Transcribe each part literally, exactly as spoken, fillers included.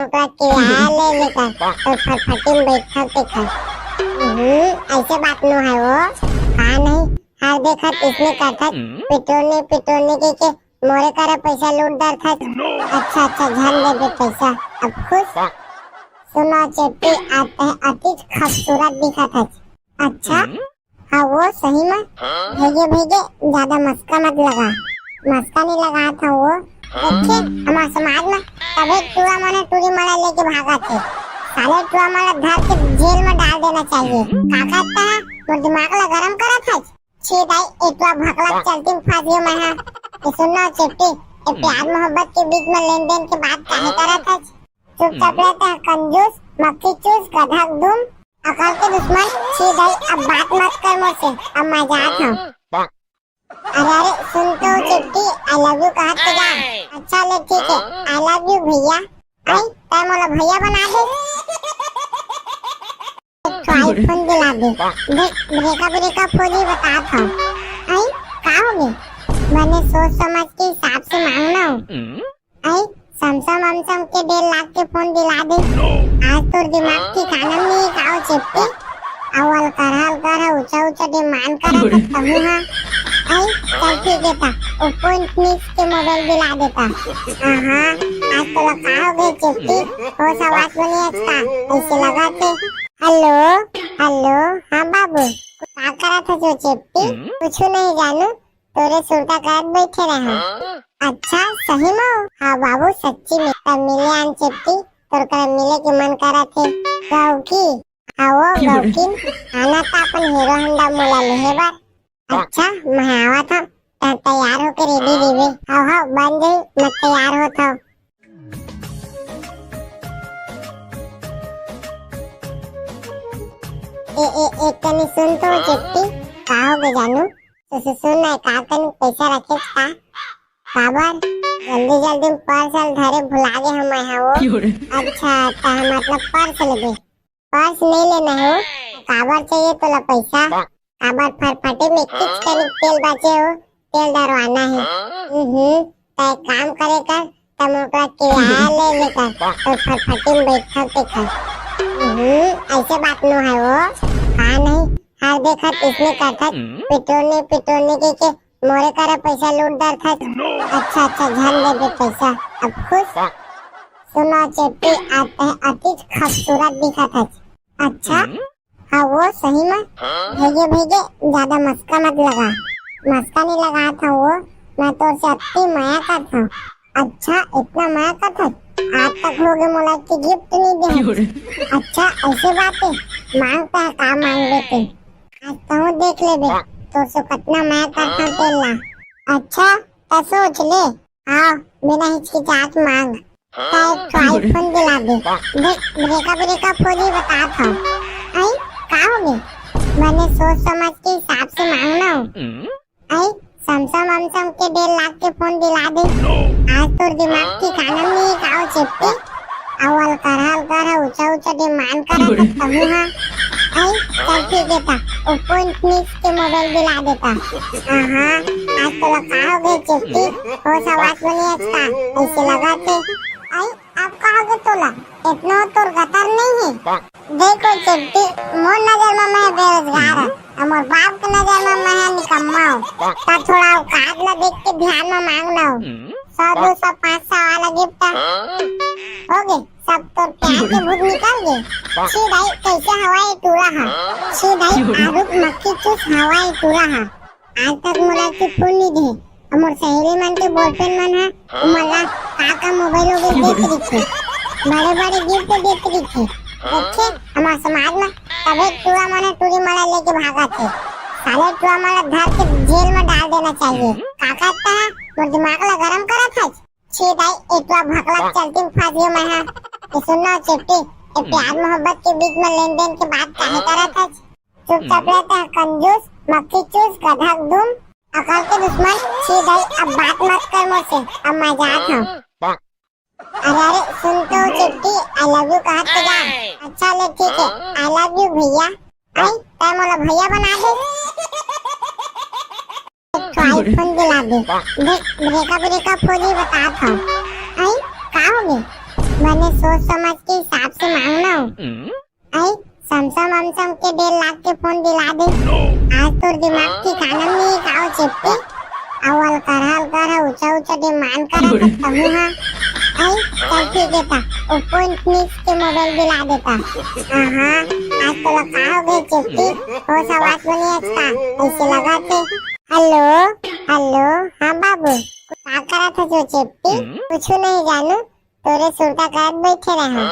ओकरा किराया ले लेकर तो फटफटी में बैठा देखा। हम्म, ऐसे बात नो है वो। का नहीं, हर देखत इसने करथस, पिटोनी पिटोनी के, के मोरे करा पैसा लूट डरथस। अच्छा, अच्छा, झन देबे पैसा, अब खुश। सुनो चेपटी, आज तैं अतिच खूबसूरत दिखत हस। अच्छा, हाँ वो सही में। भेजे, भेजे, ज्यादा मस्का मत लगा। मस्का नहीं लगा था वो। देखे, हमारे समाज में तबे टूरा मने टूरी मने लेके भागा थे। साले टूरा मने धर के जेल में डाल देना चाहिए। का कहता है? वो दिमाग ला गरम करा था। छे दाई, ए टूरा भकला के चलती में फंस गयो मैं, हाँ। ये सुन ना चेपटी, ये प्यार मोहब्बत के बीच में लेन देन के बात काहे करा था? चुपचाप रहता है कंजूस, मक्खी चूस, गधा दुम। अकल के दुश्मन, छी दाई, अब बात मत कर मोर से, अब मैं जात हूँ। अरे, अरे, सुन तो चिट्टी, I love you कहत तो जा। अच्छा ले, ठीक है, I love you भैया। आई, तै मोला भैया बना दे। एक ठो iPhone दिला दे। देख, ब्रेकअप, ब्रेकअप हो जी, बतात हूँ। आई, का हो गई? मैंने सोच समझ के हिसाब से मांगना हो। आई, समसम वमसम के डेढ़ लाख के फोन दिला दे। आज तोर दिमाग ठिकाना में नहीं, काओ चेपटी। अवल करहल कर, ऊंचा ऊंचा डिमांड कर, तब कहूँ हाँ। आई, चल ठीक है ता, Oppo Infinix के मोबाइल दिला देता। हाँ, हाँ, आज तो का हो गए चेपटी, होश हवास बनी आज का, ऐसे लगा थे। हेलो, हेलो, हाँ बाबू, का करा था जो चेपटी? कुछ नहीं जानू, तोरे सुरता करत बैठे रहा। अच्छा, सही में? हाँ बाबू, सच्ची में। तब मिले आन चेपटी, तोर कर मिले के मन करा थे। गौकी, हाँ वो गौकिन, आना था अपन हीरो होंडा मोला लेहे बर। अच्छा, मैं आवा था, त तैयार होके रेडी रहिबे। हाँ, हाँ, बन जाई, मैं तैयार होत हूँ। ए, ए, एक कनी सुन तो चेपटी, का हो गए जानू? तो सुन ना, का कनी पैसा रखे का? काबर? जल्दी जल्दी में पर्स ल धरे भुला गे हम, मैं हाँ वो। अच्छा, त मतलब पर्स लेबे? पर्स नहीं लेना है वो। काबर चाहिए तोला पैसा? काबर फटफटी में किच कनी तेल बाचे हो, तेल डरवाना है। हम्म, त एक काम करे कर, तब ओकरा किराया ले लेकर तो फटफटी में बैठा देखा। हम्म, ऐसे बात नो है वो। का नहीं, हर देखत इसने करथस, पिटोनी पिटोनी के, के मोरे करा पैसा लूट डरथस। अच्छा, अच्छा, झन देबे पैसा, अब खुश। सुनो चेपटी, आज तैं अतिच खूबसूरत दिखत हस। अच्छा, हाँ वो सही में। भेजे, भेजे, ज्यादा मस्का मत लगा। मस्का नहीं लगा था वो, मैं तोर से अति मया करता हूँ। अच्छा, इतना मया करता? आज तक हो गए मोला कि गिफ्ट नहीं दे। अच्छा, ऐसे बात है, मांगता है का मांग लेते। आज तो देख लेबे, तोर से कितना मया करता तेला। अच्छा, तो सोच ले। हाँ, बिना हिचकिचाहट मांग। त एक ठो iPhone दिला दे। देख, ब्रेकअप, ब्रेकअप हो जी, बतात हूँ। आई, का हो गए? मैंने सोच समझ के हिसाब से मांगना हो। आई, समसम वमसम के डेढ़ लाख के फोन दिला दे। आज तोर दिमाग ठिकाना में नहीं, काओ चेपटी। अवल करहल कर, ऊंचा ऊंचा डिमांड कर, तब कहूँ हाँ। आई, चल ठीक है ता, Oppo Infinix के मोबाइल दिला देता। हाँ, हाँ, आज तो का हो गए चेपटी, होश हवास बनी आज का, ऐसे लगा थे। आई, अब का हो गए तोला, इतना तोर गतर नहीं है। देखो चेपटी, मोर नजर में मैं बेरोजगार हूँ, और मोर बाप के नजर में मैं निकम्मा हूँ। त थोड़ा औकात ला देख के ध्यान में मांग लो। सौ, दो सौ, पाँच सौ वाला गिफ्ट हो गए, सब तोर प्यार के भूत निकल गए। छी दाई, कैसे हवा ये टूरा हा? छी दाई, आरुक मक्खी चूस हवा ये टूरा हा। आज तक मोला के फूल नहीं दे। अब मोर सहेली मन के बॉयफ्रेंड मन है, उमन ला का का मोबाइल वोबाइल देत रहिथे, बड़े बड़े गिफ्ट देत रहिथे। देखे, हमार समाज में तबे टूरा मने टूरी मने लेके भागा थे। साले टूरा मने धर के जेल में डाल देना चाहिए। का कहता है, मोर दिमाग ला गरम करत है। छे दाई, ए टूरा भकला के चलती में फंस गयो मैं, हाँ। ये सुन ना चेपटी, ये प्यार मोहब्बत के बीच में लेन देन के बात काहे करत है? चुपचाप रहता है कंजूस, मक्खी चूस, गधा दुम, अकल के दुश्मन। छी दाई, अब बात मत कर मोर से, अब मैं जात हूँ। अरे, अरे, सुन तो चिट्टी, I love you कहत तो जा। अच्छा ले, ठीक है, I love you भैया। आई, तै मोला भैया बना दे। एक ठो iPhone दिला दे। देख, ब्रेकअप, ब्रेकअप हो जी, बतात हूँ। आई, का हो गए? बने सोच समझ के हिसाब से मांगना हो। आई समसम वमसम के डेढ़ लाख के फोन दिला दे। आज तोर दिमाग ठिकाना में नहीं का हो चेपटी। अवल करहल कर ऊंचा ऊंचा डिमांड करा तब तहू हा। आई चल ठीक है ता, ओप्पो इन्फिनिक्स के मोबाइल दिला देता। हाँ हाँ, आज तो का हो गए चेपटी, होश आवाज बनी आज का, ऐसे लगा थे। हेलो, हेलो, हाँ बाबू, का करा था जो चेपटी? कुछ नहीं जानू, तोरे सुरता करत बैठे रहा।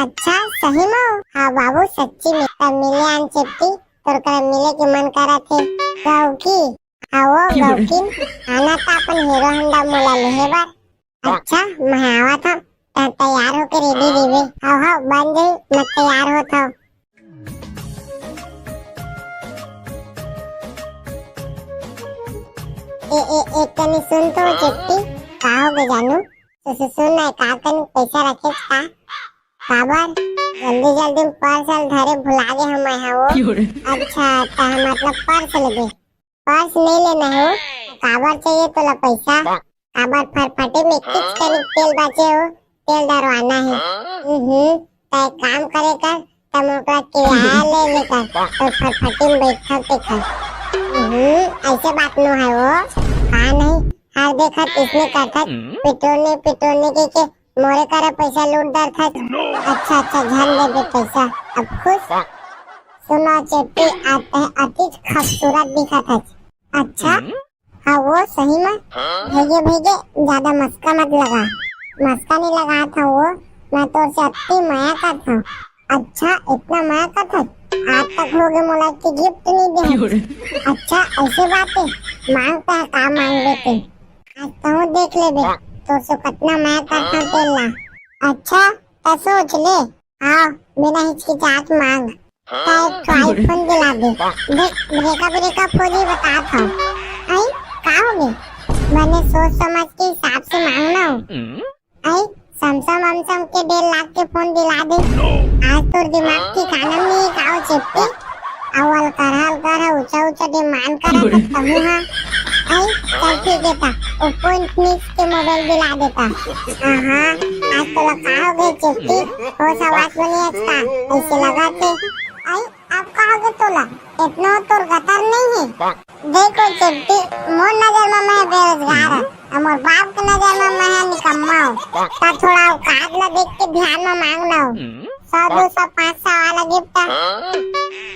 अच्छा, सही में? हाँ बाबू, सच्ची में। तब मिले आन चेपटी, तोर कर मिले के मन करा थे। गौकी, हाँ वो गौकिन, आना था अपन हीरो होंडा मोला लेहे बर। अच्छा, मैं आवा था, त तैयार होके रेडी रहिबे। हाँ हाँ, बन जाई, मैं तैयार होत हूँ। ए, ए, एक कनी सुन तो चेपटी, का हो गए जानू? तो सुन ना, का कनी पैसा रखे का? काबर? जल्दी जल्दी में पर्स ल धरे भुला गे हम, मैं हा वो। अच्छा, त हम मतलब पर्स लेबे। पर्स नहीं लेना है वो। काबर चाहिए तोला पैसा? काबर फटफटी में किच कनी तेल बाचे हो, तेल डरवाना है। हम्म, त एक काम करे कर, तम ओकरा किराया ले लेकर तो फटफटी में बैठा के खा। हम्म, ऐसे बात नो है वो। का नहीं, हर देखत इसने करथत, पेट्रोल नहीं, पेट्रोल नहीं के, के मोरे करा पैसा लूट डरथत। अच्छा, अच्छा, झन देबे पैसा, अब खुश। सुनो चेपटी, आते हैं अति खूबसूरत दिखत है। अच्छा, हाँ वो सही में। भैया, भैया, ज्यादा मस्का मत लगा। मस्का नहीं लगा था वो, मैं तोर से अति मया करता हूँ। अच्छा, इतना मया करता? आज तक हो गए मोला के गिफ्ट नहीं दे। अच्छा, ऐसे बात है, मांगता है का मांग लेते। आज तो देख लेबे, तोर से कितना मया करता तेला। अच्छा, तो सोच ले। हाँ, बिना हिचकिचाहट मांग। त एक ठो आईफोन दिला दे। देख, ब्रेकअप, ब्रेकअप हो जाई, बतात हूँ। आई, का हो गए? बने सोच समझ के हिसाब से मांगना हो। आई, समसम वमसम के डेढ़ लाख के फोन दिला दे। आज तोर दिमाग ठिकाना में नहीं का हो चेपटी। अवल करहल कर ऊंचा ऊंचा डिमांड करा तब तहू हा। आई, चल ठीक है ता, ओप्पो इन्फिनिक्स के मोबाइल दिला देता। हाँ, आज तो का हो गए चेपटी, होश आवाज बनी आज का, ऐसे लगा थे। आई, अब का हो गए तोला, इतना तोर गतर नहीं है। देखो चेपटी, मोर नजर में मैं बेरोजगार हूँ, और मोर बाप के नजर में मैं निकम्मा हूँ। त थोड़ा औकात ला देख के ध्यान में मांगना हो। सौ, दो सौ, पाँच सौ वाला गिफ्ट।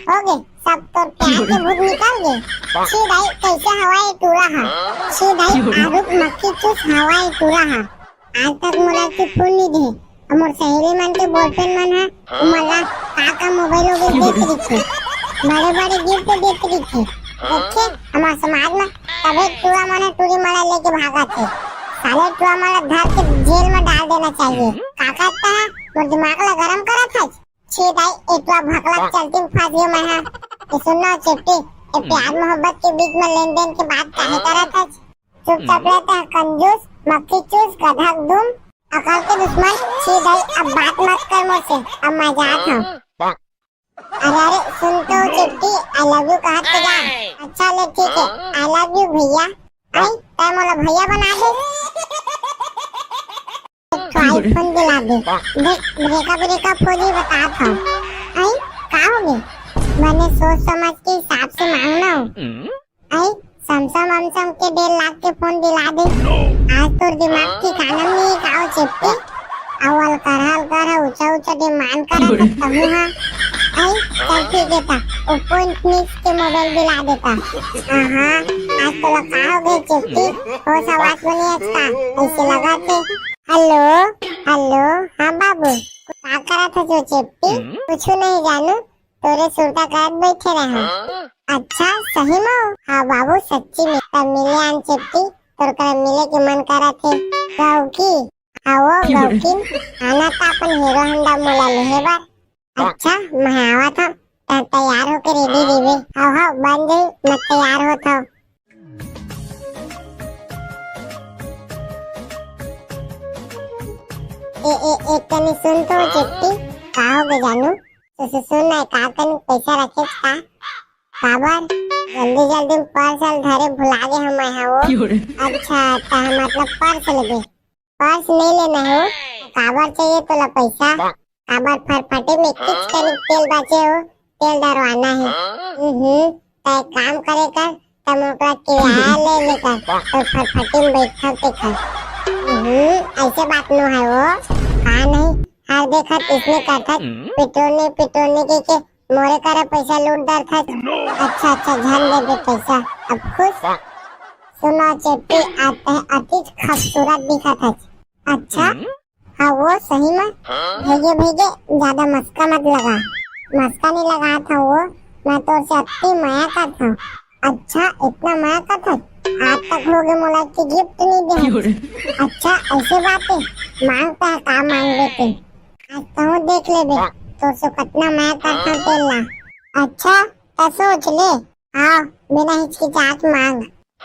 हो गए, सब तोर प्यार के भूत निकल गए। छी दाई, कैसे हवा ये टूरा हा? छी दाई, आरुक मक्खी चूस हवा ये टूरा हा। आज तक मोला के फूल नहीं दे। और मोर सहेली मन के बॉयफ्रेंड मन है, मोला का का मोबाइल हो गए देत रखे, बड़े बड़े गिफ्ट देत रखे। देखे, हमारे समाज में तबे टूरा मन टूरी मन लेके भागा थे। साले टूरा मन धर के जेल में डाल देना चाहिए। का कहता है, मोर दिमाग ला गरम करा था। छी दाई, एतवा भकला चलती में फंस गयो मैं हा। ये सुन ना चेपटी, ये प्यार मोहब्बत के बीच में लेन देन की बात काहे करा था? चुपचाप रहता है कंजूस, मक्खी चूस, गधा दुम, अकल के दुश्मन। छी दाई, अब बात मत कर मोर से, अब मैं जात हूँ। अरे अरे, सुन तो चेपटी, I love you कहा तो जा। अच्छा ले ठीक है, I love you भैया। आई, तै मोला भैया बना दे। एक ठो आईफोन दिला दे। देख, ब्रेकअप, ब्रेकअप हो जी, बतात हूँ। आई, का हो गए? बने सोच समझ के हिसाब से मांगना हो। आई, समसम वमसम के डेढ़ लाख के फोन दिला दे। आज तोर दिमाग ठिकाना में नहीं का हो चेपटी। अवल करहल कर ऊंचा ऊंचा डिमांड करा तब तहू हा। आई, चल ठीक है ता, ओप्पो इन्फिनिक्स के मोबाइल दिला देता। हाँ, आज तो का हो गए चेपटी, होश आवाज बनी आज का, ऐसे लगा थे। हेलो, हेलो, हाँ बाबू, का करा था जो चेपटी? कुछ नहीं जानू, तोरे सुरता करत बैठे रहा। अच्छा, सही में? हाँ बाबू, सच्ची में। तब मिले आन चेपटी, तोर कर मिले के मन करा थे। गौकी, हाँ वो गौकिन, आना था अपन हीरो होंडा मोला लेहे बर। अच्छा, मैं आवा था, त तैयार होके रेडी रहिबे। हाँ हाँ, बन जाई, मैं तैयार होत हूँ। ए, ए, एक कनी सुन तो चेपटी, का हो गए जानू? तो सुन ना, का कनी पैसा रखे का? काबर? जल्दी जल्दी में पर्स ल धरे भुला गे हम, मैं हा वो। अच्छा, त हम मतलब पर्स लेबे। पर्स नहीं लेना है वो, काबर चाहिए तोला पैसा? काबर फरफटी में किच कनिक तेल बाचे हो, तेल डरवाना है। हम्म, तै काम करे कर, तै मोकला किराया ले लेकर, तो फरफटी में बैठा के खा। हम्म, ऐसे बात नो है वो, का नहीं, हर देखत इसने करथत, पिटोने पिटोने के, के मोरे करा पैसा लूट डरथत। अच्छा अच्छा, झन दे दे पैसा, अब खुश। सुनो चेपी, आते हैं, अति खूबसूरत दिखत है। अच्छा, हाँ वो सही में। भैया भैया, ज्यादा मस्का मत लगा। मस्का नहीं लगा था वो, मैं तो से अति मया करता हूँ। अच्छा, इतना मया करता? आज तक हो गए मोला की गिफ्ट नहीं दे। अच्छा, ऐसे बात है, मांगता है का मांग लेते। आज तो देख ले बे, तो से कितना मया करता तेला। अच्छा, तो सोच ले। हाँ, बिना हिचकिचाहट मांग।